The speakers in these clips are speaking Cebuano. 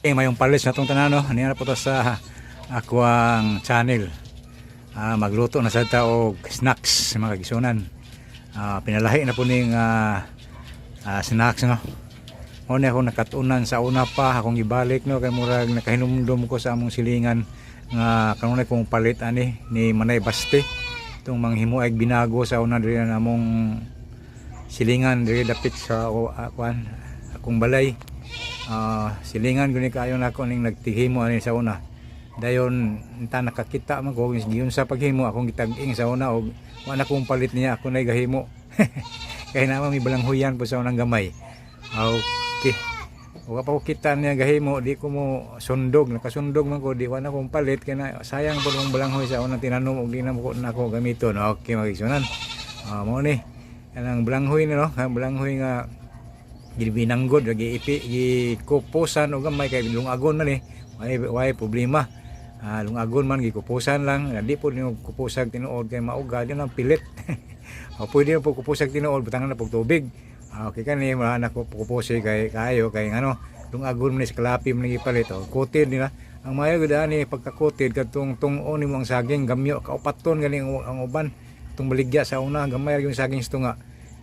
Eh, mayong palis na itong tanan, no? Niya na po to sa akuang channel. Magluto na sa ta og snacks, mga kaigsuonan. Pinalahi na po ning snacks, no. Mao ni ako nakatunan sa una pa akong ibalik, no, kay murag nakahinumdum ko sa among silingan nga kanunay kong palit ani ni Manay Baste, itong manghimo ay binago sa una diri na among silingan diri dapit sa kuan, akong balay. Silingan guni kaayo nako ning nagtihimo ani sa una. Dayon ta nakakita man ko giyon sa paghimo, akong gitag-ing sa una og wa na kong palit niya, ako nay gahimo kay naman may balanghuyan po sa unang gamay. Okay, wa pa ko kita niya gahimo, di ko mo sundog. Nakasundog man ko, di wa na kong palit kay na sayang po mong balanghoy sa unang tinanom og di na mo na ako gamiton. Okay, mga kaigsuonan, mao ni kanang balanghoy ni, no, ang balanghoy nga gibinanggod, giipi, gikupusan og gamay kay lungagon man eh, way problema. Lungagon man, gikupusan lang. Di po nimo kupusag tinuod kay mauga di nang pilit o pwede po kupusag tinuod, butangan na pog tubig. Okay, kani wala na ko kupusi kay kayo kay ngano lungagon man ni sa kalapi man gipalit. O coated nila ang mayo gud ani pagka-coated kadtong tung-on nimo ang saging gamyo kaupaton gani ang uban itong baligya sa una. Gamay ra yung saging sa tunga.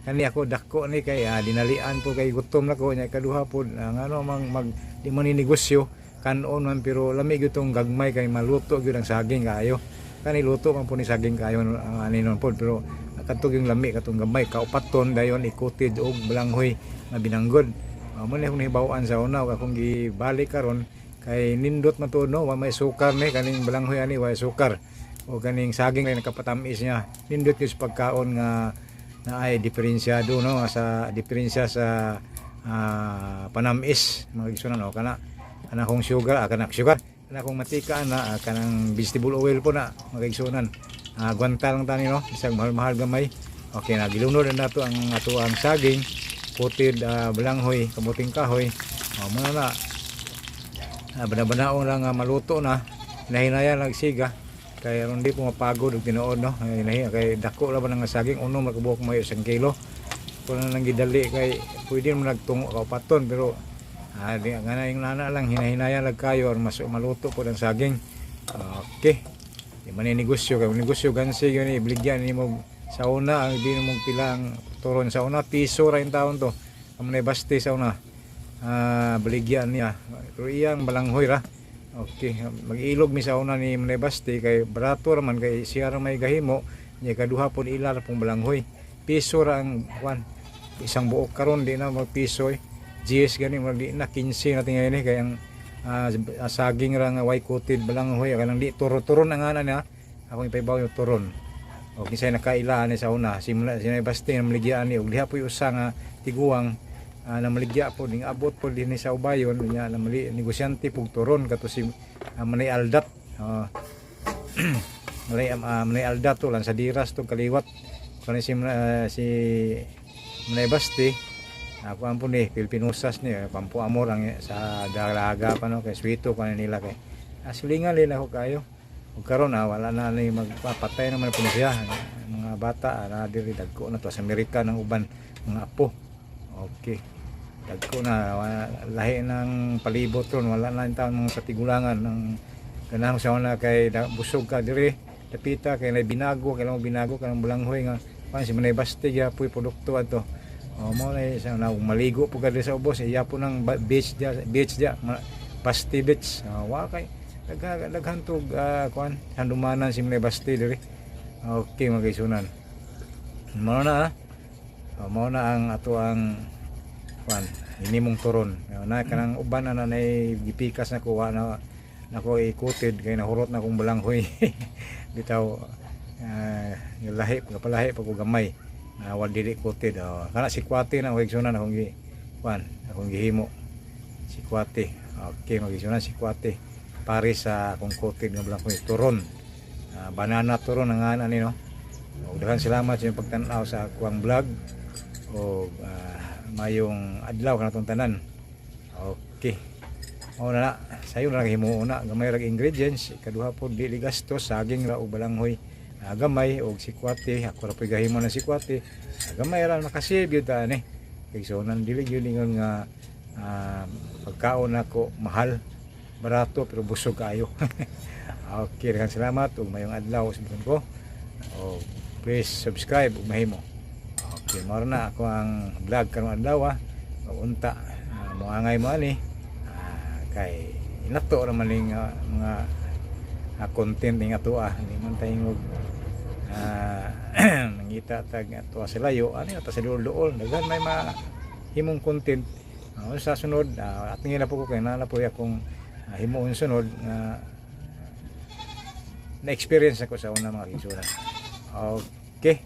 Kani ako dako ni kay dinalian po kay gutom na ko nya. Ikaduha po ang ano mang mag di man ni negosyo, kanon man, pero lami gyud tong gagmay kay maluto gyud ang saging kaayo. Kani luto man po ni saging kaayo ang ani nun po, pero kadto yung lami katong gamay kaupaton, dayon ikuted og balanghoy nga binanggod. Mo ni akong nahibaw-an sa una ug akong gibalik karon kay nindot man to, no. Wa may sukar ni kaning balanghoy ani, wa sukar o kaning saging kay nakapatamis niya. Nindot gyud sa pagkaon nga na ay diferensyado, no, sa diferensya sa panamis, mga kaigsuonan. No, kana kana kong sugar, kana sugar, kana kong matika na, kanang vegetable oil po na, mga kaigsuonan. Gwanta lang tani, no, bisag mahal-mahal gamay. Okay na, gilunod na nato ang ato ang saging coated balanghoy, kamuting kahoy. Oh, muna na bana-banaon lang nga maluto na, hinahinayan nagsiga kay aron di po mapagod og tinuod, no. Hinahi kay dako ra ba nga saging, unom ra kabuok, mayo 1 kilo kuno nang gidali kay pwede mo nagtungo kaupaton, pero di nga na yung nana lang, hinahinayan lang kayo aron mas maluto po ang saging. Okay, di man ni negosyo kay negosyo gansi yun ibligyan nimo sa una ang di mo pila ang turon sa una, piso ra yung taon to amo na baste sa una, baligyan niya, pero iyang balanghoy ra. Okay, mag-ilog mi sa una ni Manay Basti kay barato ra man kay siya ra may gahimo niya. Kaduha pod ila ra pong balanghoy, piso ra ang kwan, isang buok. Karon di na magpiso eh. GS gani mag di na 15 na tingay ni kay ang saging ra nga white coated balanghoy kanang di turo-turon ang ana niya. Akong ipaibaw yung turon o kinsay nakaila ani sa una simula si Manay Basti na maligyan ni og diha po usa nga tiguang na maligya po ning abot po dinhi sa Ubayon niya na mali negosyante pug turon kato si Manay Aldat. Manay Aldat to lang sa Diras to kaliwat kani si Manay Basti. Ako ang po ni Pilipinusas ni Pampu Amor ang sa dalaga pa, no, kay swito pa nila kay silingan din ako kayo ug karon wala na ni magpapatay naman po ni siya. Mga bata na diri dagko na to sa Amerika ng uban mga apo. Okay, dagko na, lahi ng palibot ron, wala na yung taon mga katigulangan ng ganahan sa una kay busog ka diri dapita kay nay binago, kay mo binago kanang balanghoy nga pan si Manay Basti puy produkto ato. O mo na sa na maligo po ka diri sa ubos, iya po ng beach dia, beach dia, Basti Beach. Wa kay daghan daghan tog kuan handumanan si Manay Basti diri. Okay, mga kaigsuonan, mao na. O, mao na ang ato ang kuan hinimong turon na kanang uban na nay gipikas na kuha na nako ikuted kay nahurot na kong balanghoy. Bitaw yung lahi pagkapalahi pag gamay na wal dili coated. Oh, kana sikwate na, og akong gi kuan, akong gihimo sikwate. Okay, mga kaigsuonan, sikwate pare sa akong coated nga balanghoy turon. Banana turon ang ana ni, no. Og daghan salamat sa inyong pagtan-aw sa akuang vlog o mayong adlaw kanatong tanan. Okay. Mao na na, sayo na lang himuon na, gamay ra ingredients, ikaduha pod dili gastos, saging ra og balanghoy gamay og sikwate. Ako ra po'y gahimo ng sikwate. Gamay ra, makasave gyud ta ani. Kay so nan dili gyud ingon nga Pagkaon nako mahal, barato pero busog kaayo. Okay, daghang salamat ug maayong adlaw sa ko. Oh, please subscribe ug mahimo. Okay, mao na ako ang vlog karong adlaw ah. Ug unta moangay mo ani kay inato ra man ning mga content ning ato ah. Hindi man tayo nangita tag ato sa layo ani ata sa duol-duol, daghan may mahimong content. Sa sunod at na po ko kay naa na po akong himuon sunod nga na experience ako sa una, mga kaigsuonan. Okay.